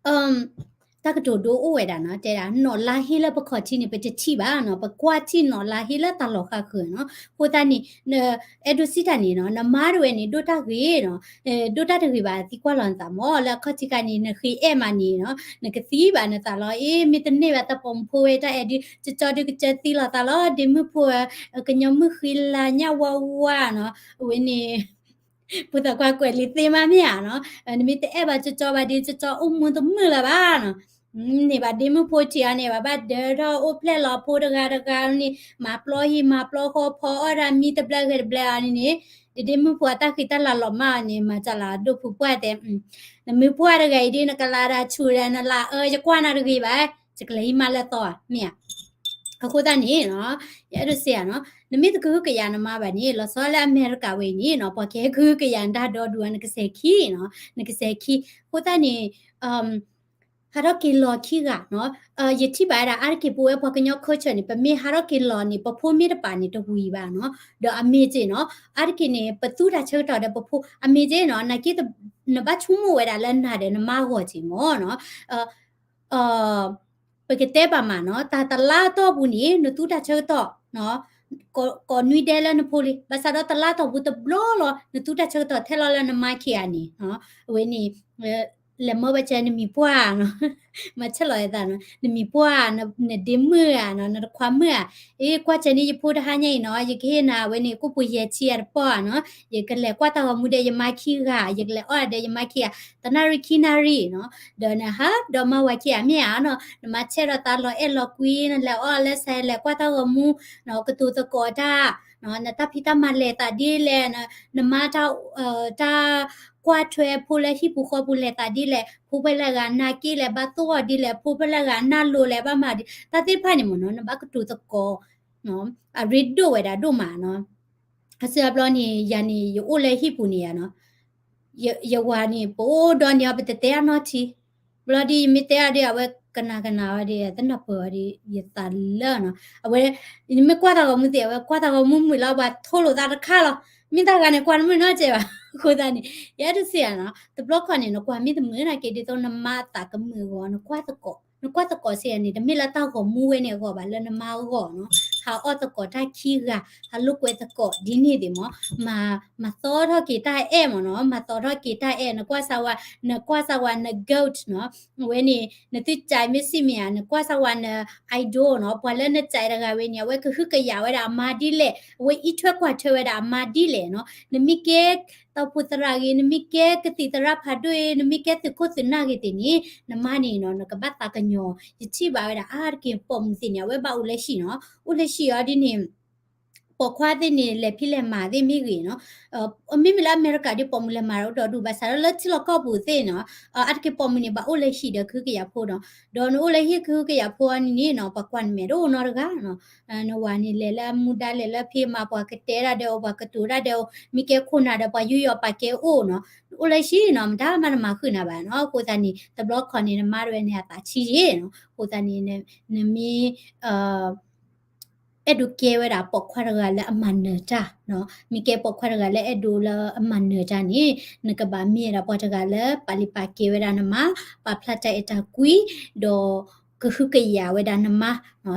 တၢ်ကတိၤဒိအိၣ်ဝဲဒၣ်နီၤ, တဲဒၣ် နီၣ်လါဟ့လၢပခီၣ်ထံးန့ၣ် ပတထံၣ်ဘၣ်နီၤ, ပကွၢ်ထံၣ်နီၣ်လါဟ့လၢတၢ်လီၢ်ဃၣ်ဃၢၤနီၤ. အဃိသတးန့ၣ် အဲၣ်ဒိးစံးတၢ်န့ၣ်နီၤ, နမါတဝဲန့ၣ် ဒိၣ်တၢ်ဂ့ၤနီၤ, ဒိၣ်တၢ်တဂ့ၤဘၣ် သံကွၢ်လီၤနသးမ့ၢ် လၢအခီၣ်ထံးခါန့ၣ် နဃ့အဲၣ်မးန့ၣ်နီၤ, နကသံဘၣ်နသးလီၤ. အ့ မ့ၢ်တန့ၢ်ဘၣ်တၢ်ပိာ်မုၣ်ဖိဝဲတၢ်အဲၣ်ဒုး ကကၠီဒုးကစၢသံလီၤသးလီၤ, ဒ့မုၣ်ဖိ ကညီမုၣ်ဃံလၤညၣ်ဝါဝါနီၤ, အဝဲန့ၣ် ဖိသၣ်ခွါကွဲးလံာ်သ့မးမ့ၢ်ဧါနီၤ, နမ့ၢ်တအဲၣ်ဘၣ်ကၠီကၠီဘၣ်ဒီး ကၠီအိၣ်မူတမုာ်လၢၤဘၣ်နီၤ. န့ၢ်ဘၣ်ဒ့မုၣ်ဖိထံးအီၤန့ၣ် ဘၣ်ဘၣ်ဒၢထီၣ်အိၣ်ဖျဲၣ်လီၤဖိတဂၤတဂၤန့ၣ် မၤပျီဟံၣ်မၤပျီဃီ ဖီအီၣ်တၢ်မံတဘျဲဂဲၤတဘျဲအီၤန့ၣ်န့ၣ်, ဒ့မုၣ်ဖိအတၢ်ဃံတၢ်လၤလီၤမးအီၤန့ၣ် မၤစၢၤလီၤဒိၣ်ဖုပှၢ်တဲ, နမုၢ်ပှၢ်တဂၤအံၤဒ် နကလၤဒၣ်ဆူၣ်ဒီးနလၤအၢ ယကွၢ်နၤတဂ့ၤဘၣ်, ယကလဲၤဟံးမါလၢသီဧါ မ့ၢ်ဧါ. အဃိသတးန့ၣ်နီၤ, ယအဲၣ်ဒိးစံးဧါနီၤ, နမ့ၢ်တကဟုကယာ်နမါဘၣ်န့ၣ် လီၤဆီလၢအမဲရကၤဝဲအံၤန့ၣ်နီၤ, ပှၤကဟဲကဟုကယာ်နတၢ်ဒီဒူၣ်ဧါ, နကစဲၤခံနီၤ, နကစဲၤခံ. အဃိသတးန့ၣ် ဟးထီၣ်က့ၤလီၤခံဂၤနီၤ, ယထံၣ်ဘၣ်ဝဲဒၣ် အါတက့ၢ်ပဝဲပှၤကညီ culture န့ၣ် ပမ့ၢ်ဟးထီၣ်က့ၤလီၤန့ၣ် ပဖိမ့ၢ်တပာ်န့ၣ် တဝံၤဘၣ်နီၤ, ဒီးအမ့ၢ်က့နီၤ, အါတက့ၢ်န့ၣ် ပသူတၢ်ဆၢကတီၢ်ဒီးပဖိ အမ့ၢ်က့နီၤ, နာ်က့ နဘၣ်ဆိကမိၣ်ဝဲဒၣ်လၢနၤဒီးနမါအဂီၢ်က့မ့ၢ်နီၤ. ပကတဲပာ်မးနီၤ, တၢ်တလါအတီၢ်ပူၤန့ၣ် နသူတၢ်ဆၢကတီၢ် ကိးနွံဒဲလၢနဖိလံ, ဘၣ်ဆၣ်ဒီးတလါတီၢ်ပူၤတဘျီလီၤ နသူတၢ်ဆၢကတီၢ်ထဲလီၤလၢနမါခံဂၤန့ၣ်, အဝဲန့ၣ် လဲၤမၢဘၣ်စၢၤနမံၤပှၢ်နီၤ, မၤဆဲးလီၤအသးနီၤ, နမံၤပှၢ်ဧါ, နဒ့မုၣ်ဧါနီၤ, နတခွါမုၣ်ဧါ, အ့ ကွၢ်စၢၤန့ၢ်ယဖိတဟါညါအံၤနီၤ, ယကဟ့ၣ်နၤဝဲန့ၣ် ကိၣ်ပူၤယဲၢ်ဆံအတပီၢ်ဧါနီၤ, ယကလဲၤကွၢ်တၢ်ဂီၤမူဒီးယမါခံဂၤ, ယကလဲၤအီၣ်ဒီးယမါခံဂၤ တနၣ်ရံၣ်ခံနၣ်ရံၣ်နီၤ, ဒီးနဟးဒီးမါဝၤခံဂၤမ့ၢ်ဧါနီၤ, နမါဆဲးဒီးသးလီၤအဲၣ်လီၤကွံ နလဲၤအီၣ်လၢစဲး လဲၤကွၢ်တၢ်ဂီၤမူနီၤ, ကတိၤသကိးတၢ် နတၢ်ဖံးတၢ်မၤလဲၤသးဒ်လဲၣ်, နမါတၢ် တၢ်ကွၢ်ထွဲဖိလၢဟံၣ်ပူၤဃီပူၤလဲၤသးဒ်လဲၣ်, ဖိဖဲလဲၣ်ဂၤနာ်က့လဲၣ်, ဘၣ်သိၣ်အီၤဒ်လဲၣ်, ဖိဖဲလဲၣ်ဂၤနၢ်လိၤလဲၣ်, ဘၣ်မၤဒ် တၢ်သ့ၣ်တဖၣ်န့ၣ်မ့ၢ်နီၤ, နဘၣ်ကတိၤသကိး အရ့ဒိၣ်ဝဲဒၣ်ဒိၣ်မးနီၤ. အစံးအဘျီန့ၣ် ယၤန့ၣ် ယအိၣ်လၢဟံၣ်ပူၤန့ၣ်ယၤနီၤ, ယဝၤန့ၣ် ပအိၣ်ဒီးန့ၢ်အီၤ ပတတဲအနီၢ်ထံ ဘျီဒ်ယမ့ၢ်တဲအီၤဒီး အဝဲကနၣ်ကနၣ်ဝဲဒီး သနၢ်ပၢၢ်ဝဲဒီး ယသးလၢနီၤ, အဝဲ နမ့ၢ်ကွၢ်သးဂီၤမူသ့ၣ် အဝဲကွၢ်သးဂီၤမူမုာ်လီၤ ပှၤထိလိာ်သးတခါလီၤ, မ့ၢ်တၢ်ဂၤန့ၣ် ကွၢ်တမုာ်နီတစဲးဘၣ်, အဃိသတးန့ၣ် ယအဲၣ်ဒိးစံးဧါနီၤ, တဘျီခီန့ၣ် နကွၢ်မ့ၢ်တမုာ်နာ်က့ ဒ်သိးနမါအသးကမုာ်အဂီၢ် နကွၢ်သကိး, နကွၢ်သကိးစ့ၢ်ဧါန့ၣ် တမ့ၢ်လၢတၢ်ဂီၤမူဝဲန့ၣ်အဂီၢ်ဘၣ် လၢနမါအဂီၢ်နီၤ, ဟးအီၣ်သကိးတၢ်ခံဂၤ, ဟးလိာ်ကွဲသကိးဒ်န့ၣ်သ့ၣ်မၢ်, မၤသီထီၣ်က့ၤတၢ်အဲၣ်မၢ်နီၤ, မၤသီထီၣ်က့ၤတၢ်အဲၣ်, နကွၢ်စၢ်ဝဲ, နကွၢ်စၢ်ဝဲန goat နီၤ, ဝဲန့ၣ် နသုကဲမ့ၢ်စံးမ့ၢ်ဧါ, နကွၢ်စၢ်ဝဲန idol နီၤ, ပှၤလၢနကဲတဂၤဝဲန့ၣ် အဝဲကဟုကယာ်ဝဲဒၣ်အမါဒ်လဲၣ်, အဝဲအံးထွဲကွၢ်ထွဲဝဲဒၣ်အမါဒ်လဲၣ်နီၤ, နမ့ၢ်ကဲ တီၢ်ဖိသရၣ်ဂ့ၤ, နမ့ၢ်ကဲကသံၣ်သရၣ်ဖးဒိၣ်ဂ့ၤ, နမ့ၢ်ကဲသုးခိၣ်သုးနၢ်ဂ့ၤသ့ၣ်န့ၣ်, နမါန့ၣ်နီၤ နကဘၣ်သးကညီၤ, ယထံၣ်ဘၣ်ဝဲဒၣ်အါတက့ၢ်ပိာ်မုၣ်သ့ၣ်န့ၣ် အဝဲဘၣ်အိၣ်လၢဟံၣ်နီၤ, အိၣ်လၢဟံၣ်အီၤဒ်န့ၣ် ပိာ်ခွါသ့ၣ်န့ၣ် လဲၤဖံးလဲၤမၤသ့ၣ်မ့ၢ်ဂ့ၤနီၤ, မ့မ့ၢ်လၢအမဲရကၤဒီးပိာ်မုၣ်လဲၤမၤဒီးဒိၣ်ဒိၣ် ဘၣ်ဆၣ်ဒီးလၢထံလီၢ်ကီၢ်ပူၤသ့ၣ်နီၤ, အါတက့ၢ်ပိာ်မုၣ်န့ၣ် ဘၣ်အိၣ်လၢဟံၣ်ဒီးကဟုကယာ်ဖိနီၤ, ဒီးနအိၣ်လၢဟံၣ်ကဟုကယာ်ဖိအီၤန့ၣ်န့ၣ်နီၤ ပှၤကွၢ်နမဲာ်တအိၣ်နီတဂၤနီၤ, နဝၤန့ၣ်လဲၤလၢအမူဒါလဲၤလၢဖံးမၤ ပှၤကတဲတၢ်ဒီးအီၤ ပှၤကတိၤတၢ်ဒီးအီၤ မ့ၢ်ကဲခိၣ်နၢ်ဒီးပှၤယူးယီၣ်ပာ်ကဲအိၣ်နီၤ, နအိၣ်လၢဟံၣ်နီၤ မတၤမၤတမၤဃုာ်နၤဘၣ်နီၤ, အဃိသတးန့ၣ် တဘျီခီန့ၣ် နမါတဝဲန့ၣ်အသးဆံးယ့ၣ်နီၤ, အဃိသတးန့ၣ် နမ့ၢ် အဲၣ်ဒိးကဲဝဲဒၣ်ပိာ်ခွါတဂၤလၢအမၤနၢၤတၢ်နီၤ, မ့ၢ်ကဲပိာ်ခွါတဂၤလၢအဲၣ်ဒိးလၢအမၤနၢၤတၢ်န့ၣ် နကဘၣ်မ့ၢ်ဝဲဒၣ်ပှၤတဂၤလၢပာ်လုၢ်ပာ်ကဲဝဲဒၣ်နမါ, ပာ်ဖျါတၢ်အဲၣ်တၢ်ကွံ, ဒီးကဟုကယာ်ဝဲဒၣ်နမါ,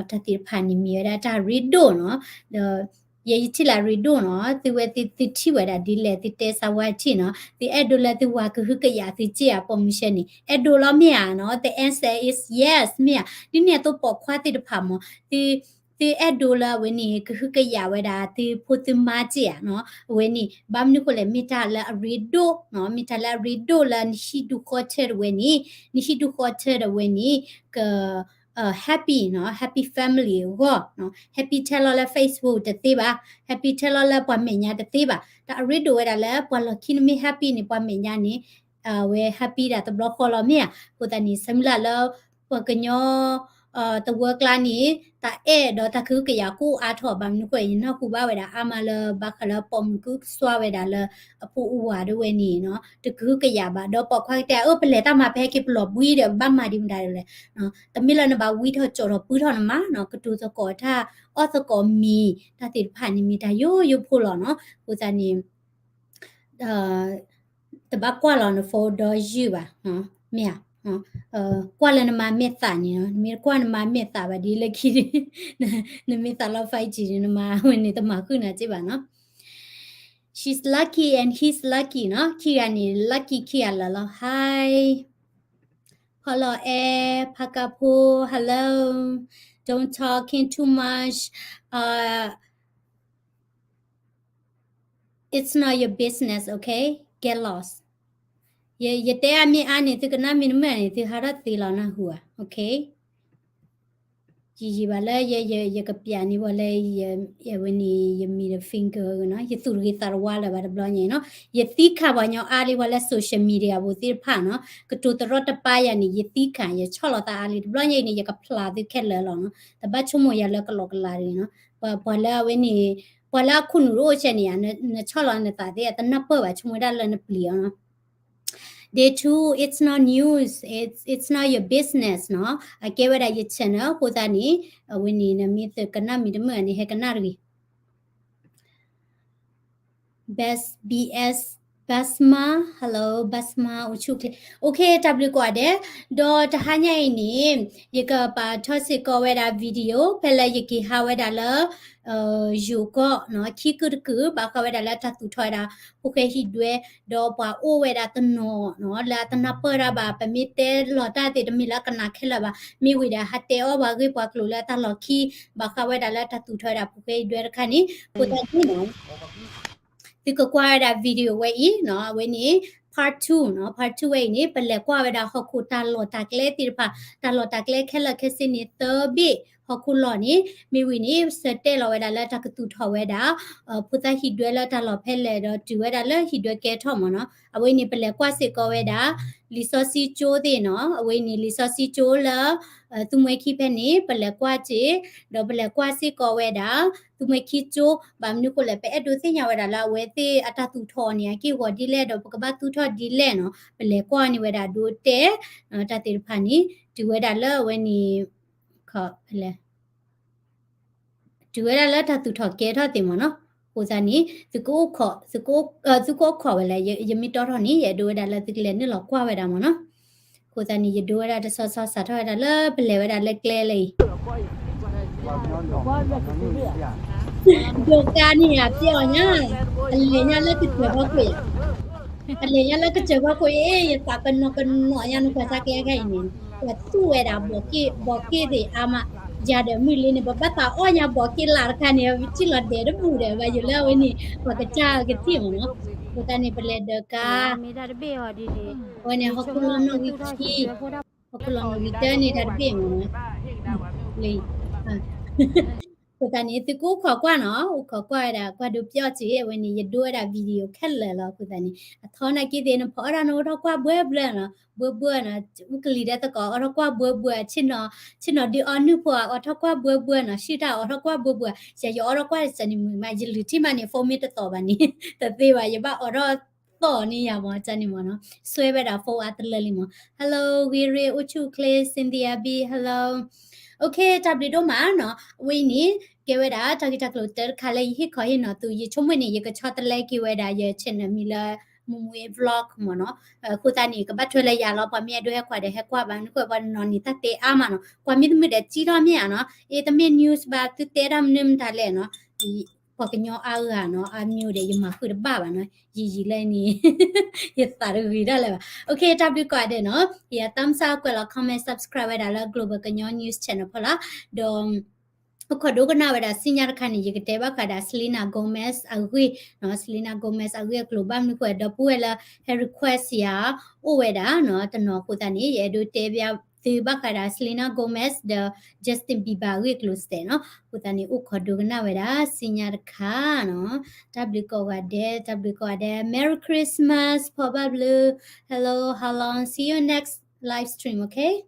တၢ်သ့ၣ်တဖၣ်န့ၣ်မ့ၢ်ဝဲဒၣ်တၢ်ရ့ဒိၣ်နီၤ, ဒီး ယဲယထံၣ်လၢအရ့ဒိၣ်နီၤ, သုဝဲသု သုထံၣ်ဝဲဒၣ်ဒ်လဲၣ် သုတဲစၢ်ဝဲထံၣ်နီၤ, သုအဲၣ်ဒိးလၢသုဝၤကဟုကယာ်သုစ့ၢ်ဧါ ပိာ်မုၣ်ဆဲန့ၣ် အဲၣ်ဒိးလီၤမ့ၢ်ဧါနီၤ, the answer is yes မ့ၢ်ဧါ, ဒ်န့ၣ်အသိးပိာ်ခွါသ့ၣ်တဖၣ်မၢ် သုအဲၣ်ဒိးလၢအဝဲန့ၣ် ကဟုကယာ်ဝဲဒၣ်သုဖိသုမါစ့ၢ်ဧါနီၤ, အဝဲန့ၣ် ဘၣ်မနုၤဃိလဲၣ် မ့ၢ်တၢ်လၢအရ့ဒိၣ်နီၤ, မ့ၢ်တၢ်လၢအရ့ဒိၣ်လၢနဟံၣ်ဒူၣ်ဃီထၢတဝဲန့ၣ်, နဟံၣ်ဒူၣ်ဃီထၢတဝဲန့ၣ် က happy နီၤ, happy family အဂီၢ်နီၤ, happy ထဲလီၤလၢ Facebook တသ့ဘၣ်, happy ထဲလီၤလၢပှၤမဲာ်ညါတသ့ဘၣ်, တၢ်အရ့ဒိၣ်ဝဲဒၣ်လၢပှၤလီၢ်ခံနမ့ၢ် happy န့ၣ် ပှၤမဲာ်ညါန့ၣ် အဝဲ happy ဒၣ်တဘျီဃီလီၤမ့ၢ်ဧါ, အဃိသတးန့ၣ် ဆၢမုၢ်လၢ်လၢ ပှၤကညီ သဝီကျါန့ၣ် တၢ်အဲၣ်ဒီးတၢ်ကဟုကယာ်ကအိၣ်အါထီၣ် ဘၣ်မနုၤဃိ ယနၢ်ဟူဘၣ်ဝဲဒၣ်အါမးလၢဘၣ်ဃးလၢပိာ်မုၣ်ကစွါဝဲဒၣ်လၢအဖိအဝၤဒၣ်ဝဲန့ၣ်နီၤ, တကဟုကယာ်ဘၣ် ဒီးပိာ်ခွါကတဲ အၢ ပလဲၤတၢ်မၤဖဲဟဲက့ၤပလီၤဘှံးဒီး ဘၣ်မၤဒံးမတၤဒ်လဲၣ်, တမ့ၢ်လၢနဘၣ်ဝံထီၣ်ကၠီၣ်ထီၣ်ပှံထီၣ်နမါနီၤ, ကတိၤသကိးတၢ် အီၣ်သကိးမ့ၤ တၢ်သ့ၣ်တဖၣ်န့ၣ်မ့ၢ်တၢ်ယိယိဖိလီၤနီၤ, အဃိသတးန့ၣ် တဘၣ်ကွၢ်လီၤန phone ဒီးယုၢ်ဘၣ်, မ့ၢ်ဧါ, ကွၢ်လၢနမါမဲာ်သးန့ၣ်နီၤ, နမ့ၢ်တကွၢ်နမါမဲာ်သးဘၣ်ဒ်လၢခံန့ၣ် နမ့ၢ်သးလီၤ five G န့ၣ် နမါဝဲန့ၣ်တမၤဃုာ်နၤက့ဘၣ်နီၤ, she's lucky and he's lucky နီၤ, ခံဂၤန့ၣ် lucky ခံဂၤလၢာ်လီၤ, hi ဖီလီၤအဲ ဖးကါဖိ hello, don't talking too much, uh, it's not your business, okay? Get lost. ယတဲအါမ့ၢ်အါန့ၣ် သုကနၣ်မ့ၢ်တမုာ်န့ၣ် သုဟးထီၣ်သ့လီၤနၢ်ဟူဧါ, okay? ယံာ်ယံာ်ဘၣ်လၢ ယကပျးန့ၢ်ပှၤလၢ ဝဲန့ၣ် ယ middle finger နီၤ, ယသူၣ်တဂ့ၤသးတဝါလၢၤဘၣ်တဘျီညါနီၤ, ယသံခါပှၤညီအါလံ ပှၤလၢ social media ပူၤသ့ၣ်တဖၣ်နီၤ, ကတိၤတရီတပါယၤန့ၣ် ယသံခါ ယဆီၣ်လီၤသးအါလံ တဘျီညါအံၤန့ၣ် ယကဖျါသုခဲလၢာ်လီၤနီၤ, တဘၣ်ဆိကမိၣ်ယၤလၢကလီကလီတဂ့ၤနီၤ, ပှၤလၢအဝဲန့ၣ် ပှၤလၢအခိၣ်နူာ်တအိၣ်ဆဲန့ၣ် နဆီၣ်လီၤနသးသ့ အတနၢ်ပၢၢ်ဘၣ် ဆိကမိၣ်ဝဲဒၣ်လၢနပျံၤအီၤနီၤ. Day two, it's not news, it's, it's not your business နီၤ, အကဲဝဲဒၣ်ယ channel အဃိသတးန့ၣ် အဝဲန့ၣ် နမ့ၢ်သုကနၣ်မ့ၢ်တမုာ်န့ၣ် ဟဲကနၣ်တဂ့ၤ. Best B S Basma, hello Basma အိၣ်ဆူၣ်ချ့ okay တၢ်ဘျုးကိးဂၤဒဲး, ဒီးတဟါညါအံၤန့ၣ် ယကပာ်ထီၣ်စ့ၢ်ကီးဝဲဒၣ် video ဖဲလၢယက့ၤဟးဝဲဒၣ်လၢ ယိၤကီၢ်နီၤ ခံကုာ်တကုာ် ဘၣ်ဃးဝဲဒၣ်လၢတၢ်သူၣ်ထီၣ်ဝဲဒၣ် ဖိၣ်ဃဲဟံၣ်ဒွဲ ဒီးပှၤအိၣ်ဝဲဒၣ်တနီၤနီၤ လၢအတနၢ်ပၢၢ်တၢ်ဘၣ် ပမ့ၢ်တဲလီၤတၢ်သ့ၣ်တမ့ၢ်လၢကနၣ်ခဲလၢာ်ဘၣ် မ့ၢ်ဝံၤဒီးဟးတဲအီၣ်ပှၤဂ့ၢ်ပှၤကျိၤလၢတၢ်လီၢ်ခံ ဘၣ်ဃးဝဲဒၣ်လၢတၢ်သူၣ်ထီၣ်ဝဲဒၣ်ဖိၣ်ဃဲဟံၣ်ဒွဲတခါန့ၣ် ဖိသၣ်န့ၣ်နီၤ သုကကွၢ်ဝဲဒၣ် video ဝဲအံၤနီၤ အဝဲန့ၣ် part two နီၤ part two ဝဲအံၤန့ၣ် ပလဲၤကွၢ်ဝဲဒၣ်ဟီၣ်ခိၣ်တၢ်လီၢ်တၢ်ကျဲသ့ၣ်တဖၣ် တၢ်လီၢ်တၢ်ကျဲခဲလၢာ်ခဲဆ့န့ၣ် သၢဘ့ၣ် ဟီၣ်ခိၣ်လီၢ်န့ၣ် မ့ၢ်ဝံၤန့ၣ် ဆၢတဲာ်လီၤဝဲဒၣ်လၢတၢ်ကသူၣ်ထီၣ်ဝဲဒၣ် ဖိသၣ်ဟံၣ်ဒွဲလၢတၢ်လီၢ်ဖဲလဲၣ်ဒီး တုၤဝဲဒၣ်လၢဟံၣ်ဒွဲကဲထီၣ်မ့ၢ်နီၤ အဝဲန့ၣ် ပလဲၤကွၢ်စ့ၢ်ကီးဝဲဒၣ် လံာ်စီဆှံကၠိသ့ၣ်နီၤ အဝဲန့ၣ် လံာ်စီဆှံကၠိလၢ သူမှဲခံဖဲန့ၣ် ပလဲၤကွၢ်စ့ၢ် ဒီးပလဲၤကွၢ်စ့ၢ်ကီးဝဲဒၣ် သူမှဲခံကၠိ ဘၣ်မနုၤဃိလဲၣ် ပအဲၣ်ဒိးသ့ၣ်ညါဝဲဒၣ်လၢအဝဲသ့ၣ်အတၢ်သူၣ်ထီၣ်န့ၣ် အက့ၢ်အဂီၤဒ်လဲၣ်ဒီး ပကဘၣ်သူၣ်ထီၣ်ဒ်လဲၣ်နီၤ ပလဲၤကွၢ်န့ၢ်ဝဲဒၣ်ဒိတဲာ် တၢ်သ့ၣ်တဖၣ်န့ၣ် တုၤဝဲဒၣ်လၢအဝဲန့ၣ် ခီ ဖဲလဲၣ် တုၤဝဲဒၣ်လၢတၢ်သူၣ်ထီၣ်ကဲထီၣ်သ့ၣ်မ့ၢ်နီၤ အဃိသတးန့ၣ် သုကအိၣ်ခိး သုကအိၣ်ခိးဝဲလဲၣ် ယမ့ၢ်တီထီၣ်န့ၣ် ယအဲၣ်ဒိးဝဲဒၣ်လၢသုကလဲၤနုာ်လီၤကွၢ်ဝဲဒၣ်မ့ၢ်နီၤ အဃိသတးန့ၣ် ယဒိဝဲဒၣ်တဆီဆီ စးထီၣ်ဝဲဒၣ်လၢပလဲၤဝဲဒၣ်လၢကျဲလၢအံၤ ဒိကါန့ၣ်ယၤပျဲအီၤညါ, အလဲၤညါလၢကစၢၢ်ဖီခိၣ်ယၤ, အလဲၤညါလၢကစၢၢ်ဖီခိၣ်အ့ၣ် ယသးကနီၤကနီၤညါနကွၢ်စါကဲခဲအံၤန့ၣ်, ပှၤသူဝဲဒၣ်ဘီးက့ၣ်သ့ၣ်အါမး, ယၤဒီးမုၢ်လ့န့ၣ် ပဘၣ်သးအီၣ်ညါဘီးက့ၣ်လၢ်တခါန့ၣ် ပထံၣ်လီၤဒဲးတဘူၣ်ဒီး ဘၣ်ယိၤလၢအဝဲန့ၣ် ပှၤကစၢ်ကသံၣ်မးနီၤ, အဃိသတးန့ၣ် ပလဲၤဒိကါ အဝဲန့ၣ် ဟီၣ်ခိၣ်လီၤနီၣ်ဂံၢ်ခံ, ဟီၣ်ခိၣ်လီၤနီၣ်ဂံၢ်တၢန့ၣ်တၢ်တဘ့ၣ်မးနီၤ, အဃိသတးန့ၣ် သုကအိၣ်ခိးကွၢ်နီၤ, အိၣ်ခိးကွၢ်ဝဲဒၣ် ကွၢ်ဒိပျီၣ်စ့ၢ် အဝဲန့ၣ် ယဒိဝဲဒၣ် video ခဲလၢာ်လီၤ. အဃိသတးန့ၣ် အထီနာ်က့သ့ၣ် နဖီအီၣ်တၢ်နအိၣ်ထီၣ်ကွၢ်ဘှဲဘှဲနီၤ, ဘှဲဘှဲနီၤ, အူကလံၤဒဲသကိးအီၣ်ထီၣ်ကွၢ်ဘှဲဘှဲ, ဆ့ၣ်နီၤဒုးအီနုၢ်ဖိအီၣ်ထီၣ်ကွၢ်ဘှဲဘှဲနီၤ, ဆှံတၢ်အီၣ်ထီၣ်ကွၢ်ဘှဲဘှဲ, ယယအီၣ်ထီၣ်ကွၢ်စၢန့ၣ်မုာ်မး ယလုၢ်ထံၣ်မးန့ၣ် phone မ့ၢ်တသီၣ်ဘၣ်န့ၣ် တသ့ဘၣ် ယဘၣ်အီၣ်ထီၣ်သီၣ်န့ၢ်ယၤမး စၢန့ၣ်မးနီၤ, ဆွဲဝဲဒၣ် phone အါတလၢလံမး. Hello ဂ့ၤရ့ အိၣ်ဆူၣ်ချ့ Cynthia B hello, OK တၢ်ဘျုးဒိၣ်မးနီၤ, အဝဲအံၤန့ၣ် ကဲဝဲဒၣ်တၢ်ဂ့ၢ်တၢ်ကျိၤတၢတခါလၢယဟ့ၣ်ခီဟ့ၣ်နီၤသု, ယဆိကမိၣ်န့ၣ် ယကဆီတလဲက့ၤဝဲဒၣ်ယ channel မံၤလၢ မူမူ vlog မးနီၤ, အဃိသတးန့ၣ် ကဘၣ်ထွဲလၢယၤလီၤ, ပှၤမ့ၢ်အဲၣ်ဒိးဟဲကွၢ်ဒီးဟဲကွၢ်ဘၣ်, နကွၢ်ပှၤနီၤန့ၣ်တၢ်တဲအါမးနီၤ, ကွၢ်မ့ၢ်တမုာ်ဒီးစံၣ်ထီၣ်မ့ၢ်ဧါနီၤ, အ့ တမ့ၢ် news ဘၣ် သုတဲတၢ်မနုၤမတၤလဲၣ်နီၤ, ပှၤကညီအါဂၤနီၤ အါမံၤဒီး ယမၤဃုာ်တဘၣ်ဘၣ်နီၤ, ယံာ်ယံာ်လၢန့ၣ် ယသးတဂ့ၤဒၣ်လဲာ်ဘၣ်. OK တၢ်ဘျုးကိးဂၤဒဲးနီၤ, ယ thumbs up ကွဲးလီၤ comment subscribe ဝဲဒၣ်လၢ Global ကညီ news channel ဖီလာ်, ဒီး အိၣ်ခိးဒိကနၣ်ဝဲဒၣ် စံညါတခါန့ၣ် ယကတဲဘၣ်ဃးဒၣ် Selena Gomez အဂ့ၢ်နီၤ, Selena Gomez အဂ့ၢ်အကျိၤ ဘၣ်မနုၤဃိဒီပုၢ်ဝဲၢ်လၢ ဟဲ request ယၤ အိၣ်ဝဲဒၣ်နီၤ, တနီၤအဃိသတးန့ၣ် ယအဲၣ်ဒိးတဲဘၣ်သုဘၣ်ဃးဒၣ် Selena Gomez ဒီး Justin Bieber အဂ့ၢ်အကျိၤစဲးနီၤ, အဃိသတးန့ၣ် အိၣ်ခိးဒိကနၣ်ဝဲဒၣ် စံညါတခါနီၤ, တၢ်ဘျုးကိးဂၤဒဲး, တၢ်ဘျုးကိးဂၤဒဲး, Merry Christmas ဖီဘၣ်ဘျုး, Hello, how long, see you next live stream, OK?